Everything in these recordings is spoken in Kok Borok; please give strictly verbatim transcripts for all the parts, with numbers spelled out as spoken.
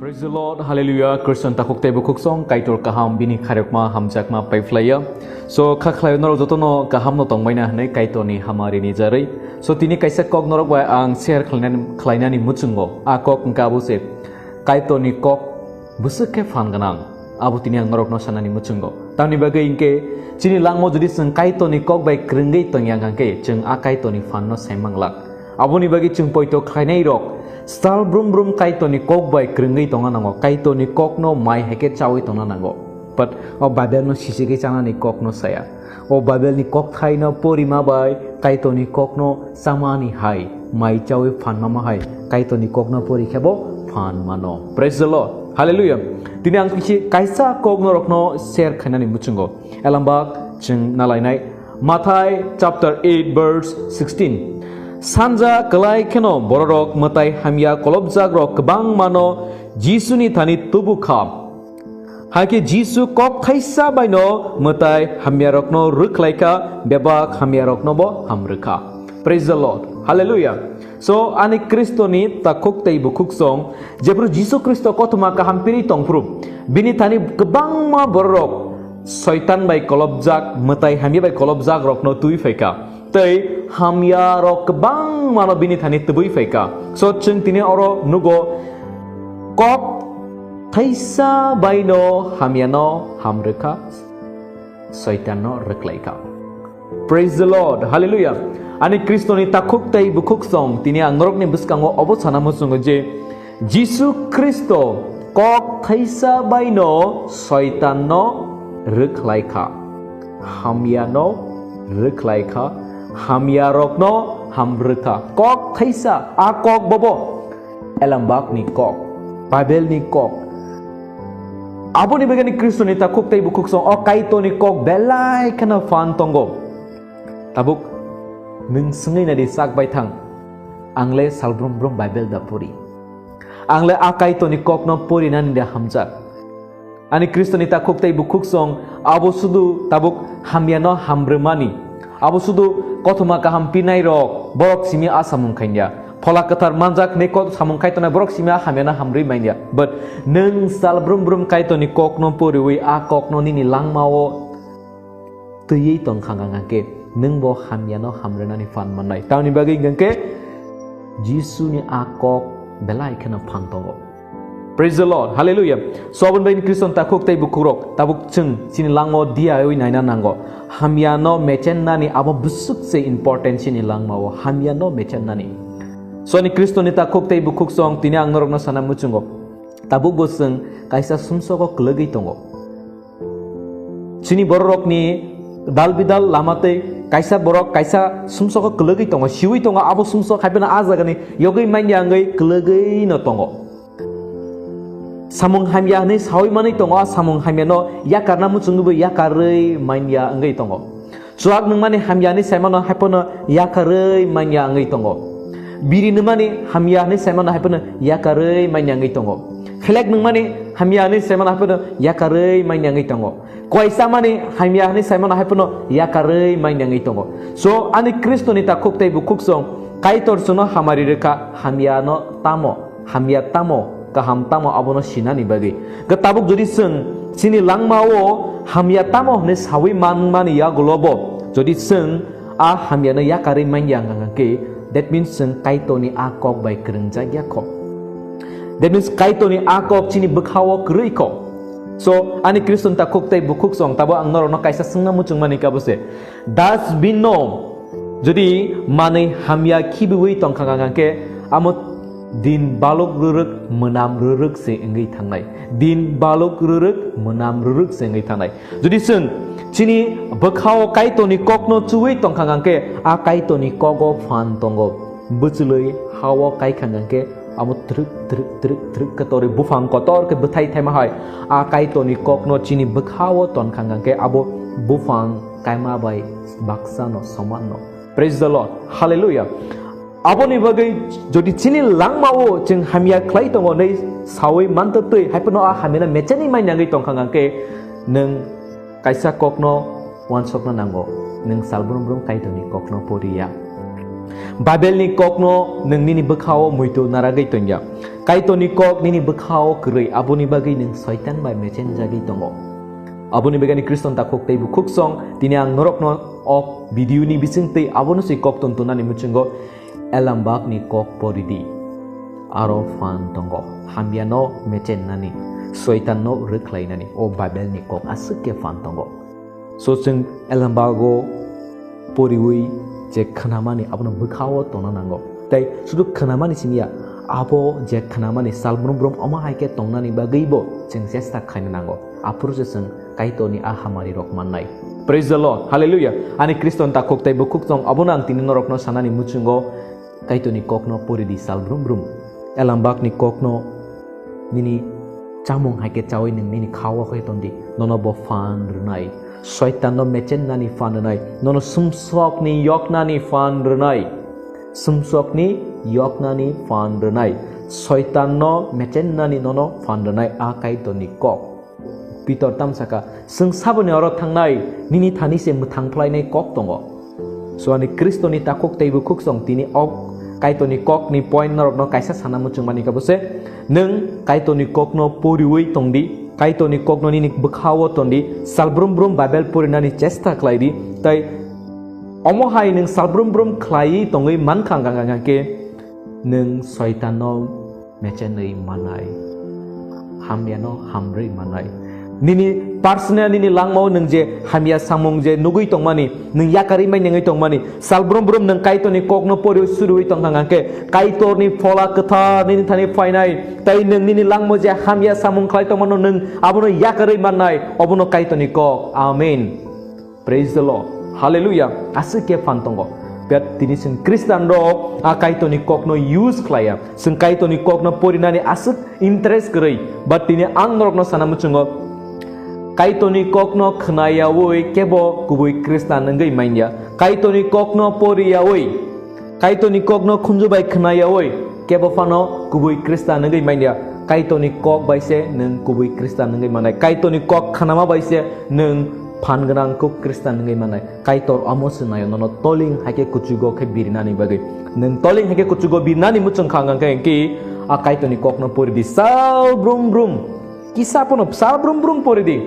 Praise the Lord, hallelujah, Christian takhuk tei bukhuk song, Kaitor kaham, bini khairokma, hamjakma, paiphlaiya. So, kha khlai norok jotono kaham no tongbaina hwnwi Kaitorni hamari ni jarwi. So, tini kaisa kok norok bai ang share khlainani, khlainani muchungo. A kok wngkha abo se Kaitorni kok bwswk khe phan gwnang. Abo tini ang norokno sanani muchungo. Tamni bagwi hwnkhe chini langmo jodi chwng Kaitorni kok bai kwrwngwi tongya hwnkhe chwng a Kaitorni phanno sai manglak. Aboni bagwi chwng poito khlainai rok sal brum brum Kaitorni kok bai kwrwngwi tongna nango, Kaitorni kokno mai hai khe chawi tongna nango. But o Bible no sisigwi chanani kokno saya. O Bible ni kokthaino porima bai Kaitorni kokno chamani hai, mai chawi phan mama hai, Kaitorni kokno pori khe bo phan mano. Praise the Lord. Hallelujah. Tini ang kisi kaisa kok norokno share khainani muchungo. Elambak chwng nalainai Mathai chapter eight verse sixteen. Sanja kwlai kheno bororok mwtai hamya kolopjakrok kwbangmano Jisuni thani tubu kha. Hakhe Jisu kok thaisa baino mwtai hamyarokno rwkhlai kha, bebak hamyarokno bo ham rwkha. Praise the Lord. Hallelujah. So, ani Kristoni takhuk tei bukhuk song, jephru Jisu Kristo kothoma kaham piri tongphru, bini thani kwbangma bororok Soitan bai kolopjak, mwtai hamya bai kolopjak rokno twi phaikha. Tei hamya rok kwbangmano bini thani tubui phaikha. So, chwng tini oro nugo, kok thaisa baino hamyano ham rwkha, Soitanno rwkhlaikha. Praise the Lord. Hallelujah. Ani Kristoni takhuk tei bukhuk song tini ang norokni bwskango obo sana muchungo je Jisu Kristo kok thaisa baino Soitanno rwkhlaikha. Hamyano rwkhlaikha. Hamyarokno ham rwkha. Kok thaisa, a kok bobo Elambakni kok, Bible ni kok. Aboni bagwi Kristoni takhuk tei bukhuk song o Kaitorni kok belai kheno phan tongo. Tabuk nwng swngwi nadi sak bai thang, ang le salbrum brum Bible da pori. Ang le a Kaitorni kokno porinani da hamjak. Ani Kristoni takhuk tei bukhuk song abo sudu tabuk hamyano hamrwmani. Abo sudu kothoma kaham pinai rok borok simi a samung khainya. Phola kwthar manjak hwnwi kok samung khai tongnai borok simi a hamyano hamrwi manya. But nwng sal brum brum Kaitorni kokno poriwi a kokno nini langmao twiwi tongkha hwnkha khe nwng bo hamyano hamrwnani phan mannai. Tamni bagwi hwnkha khe Jisuni a kok belai kheno phan tongo. Praise the Lord. Hallelujah. So, aboni bagwi Khristan takhuk tei bukhukrok tabuk chwng chini langmao diyawi naina nango. Hamyano mechennani abo bwswk se important chini langmao. Hamyano mechennani. So, ani Khristoni takhuk tei bukhuk song tini ang norokno sana muchungo. Tabuk bo chwng kaisa sumsogo kwlwgwi tongo. Chini bororokni dal bidal lama tei kaisa borok kaisa sumsogo kwlwgwi tongo, siwi tongo, abo sumsok hai phano a jagani yogwi manya wngwi kwlwgwi no tongo. Samung hamya hwnwi sawi manwi tongo, a samung hamyano yakarna muchungwibo yakarwi manya wngwi tongo. Chuak nungmani hamya hwnwi saimano hai phano yakarwi manya wngwi tongo. Biri nungmani hamya hwnwi saimano hai phano yakarwi manya wngwi tongo. Phelek nungmani hamya hwnwi saimano hai phano yakarwi manya wngwi tongo. Koi chamani hamya hwnwi saimano hai phano yakarwi manya wngwi tongo. So, ani Khristoni takhuk tei bukhuk song Kaitor chwngno hamari rwkha, hamyano tamo, hamya tamo, kaham tamo abono sinani bagwi. Ga tabuk jodi chwng chini langmao hamya tamo hwnwi sawi manmani yagulobo jodi chwng a hamyano yakarwi manya wngkha khe, that means chwng Kaitorni a kok bai kwrwngjak ya kho. That means Kaitorni a kok chini bwkhao kwrwi kho. So, ani Khristoni takhuk tei bukhuk song tabo ang norokno kaisa swngna muchungmani kabo se. Dustbin no jodi manwi hamya khibiwi tongkha kha khe, amo din baluk rwrwk mwnam rwrwk se wngwi thangnai. Din baluk rwrwk mwnam rwrwk se wngwi thangnai. Jodi chwng chini bwkhao Kaitorni kokno chuwi tongkha khe, a Kaitorni kogo phan tongo. Bwchwlwi hao kaikha khe, amo twrwk twrwk twrwk twrwk khe torwi buphang kotor khe bwthai thaima hai. A Kaitorni kokno chini bwkhao tonkha khe, abo buphang kaima bai baksano somanno. Praise the Lord. Hallelujah. Aboni bagwi jodi chini langmao chwng hamya khlai tongo hwnwi sawi mantwtwi, hai phano a hamyano mechani manyangwi tongkha khe, nwng kaisa kokno uansukna nango, nwng salbrum brum Kaitorni kokno poriya. Bible ni kokno nwng nini bwkhao muitu naragwi tongya. Kaitorni kok nini bwkhao kwrwi, aboni bagwi nwng Soitan bai mechenjagwi tongo. Aboni bagwi ani Khristan takhuk tei bukhuksong, tini ang norokno ok video ni bisingtwi abono se kok tontonani muchungo Elambakni kok poridi. Aro phan tongo. Hamyano mechennani, Soitanno rwkhlainani o Bible ni kok aswk khe phan tongo. So chwng Elambago poriwi je khnamani abono bwkhao tongna nango. Tei sudu khnamani simi ya, abo je khnamani sal brum brum omo hai khe tongnani bagwibo chwng chesta khaina nango. Aphuru se chwng Kaitorni a hamari rok mannai. Praise the Lord. Hallelujah. Ani Khristan takhuk tei bukhuksong abono ang tini norokno sanani muchungo Kaitorni kokno poridi sal brum brum. Elambakni kokno nini chamung hai khe chawi nwng nini khao khe tondi. Nono bo phan rwnai. Soitanno mechennani phan rwnai. Nono sumsokni yoknani phan rwnai. Sumsokni yoknani phan rwnai. Soitanno mechennani nono phan rwnai a Kaitorni kok. Pitor tam saka, "Chwng saboni oro thangnai, nini thani se mwthang phlainai kok tongo." So ani Khristoni takhuk tei bukhuksong tini ok Kaitorni kokni point norokno kaisa sana muchungmani khe bo se, nwng Kaitorni kokno poriwi tongdi, Kaitorni kokno nini bwkhao tondi, sal brum brum Bible porinani chesta khlaidi, tei omo hai nwng sal brum brum khlaiwi tongwi mankha hwnkha hwnkha khe nwng Soitanno mechenwi manai, hamyano hamrwi manai. Nini personal nini langmao nwng je hamya samung je nugwi tongmani, nwng yakarwi mai nengwi tongmani, sal brum brum nwng Kaitorni kokno poriwi suriwi tongkha hwnkhe, Kaitorni phola kwthar nini thani phainai, tei nwng nini langmao je hamya samung khlai tongmano nwng abono yakarwi mannai, obono Kaitorni kok. Amen. Praise the Lord. Hallelujah. Aswk khe phan tongo. But tini chwng Khristan rok a Kaitorni kokno use khlaiya. Chwng Kaitorni kokno porinani aswk interest kwrwi. But tini ang norokno sana muchungo, Kaitorni kokno khnayawi kebo kubui Khristan wngwi manya. Kaitorni kokno poriyawi, Kaitorni kokno khunju bai khnayawi kebo phano kubui Khristan wngwi manya. Kaitorni kok bai se nwng kubui Khristan wngwi manai. Kaitorni kok khnama bai se nwng phan gwnang kuk Khristan wngwi manai. Kaitor omo se naio nono toling hai khe kuchugo khe birinani bagwi. Nwng toling hai khe kuchugo birinani muchung kha hwnkha khe, hwnkhe a Kaitorni kokno poridi sal brum brum. Kisa pono bwsal brum brum pori di.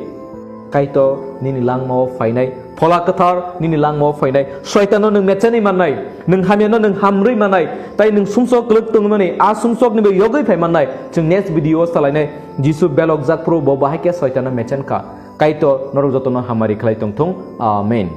Kaitor nini langmao phainai, phola kwthar nini langmao phainai, Soitanno nwng mechenwi mannai, nwng hamyano nwng hamrwi mannai, tai nwng sumsok kwlwk tongmani a sumsokni bai yogwi phai mannai. Chwng next video o salainai, Jisu belokjak phuru bo bahai khe Soitanno mechen kha. Kaitor norok jotono hamari khlai tongthung. Amen.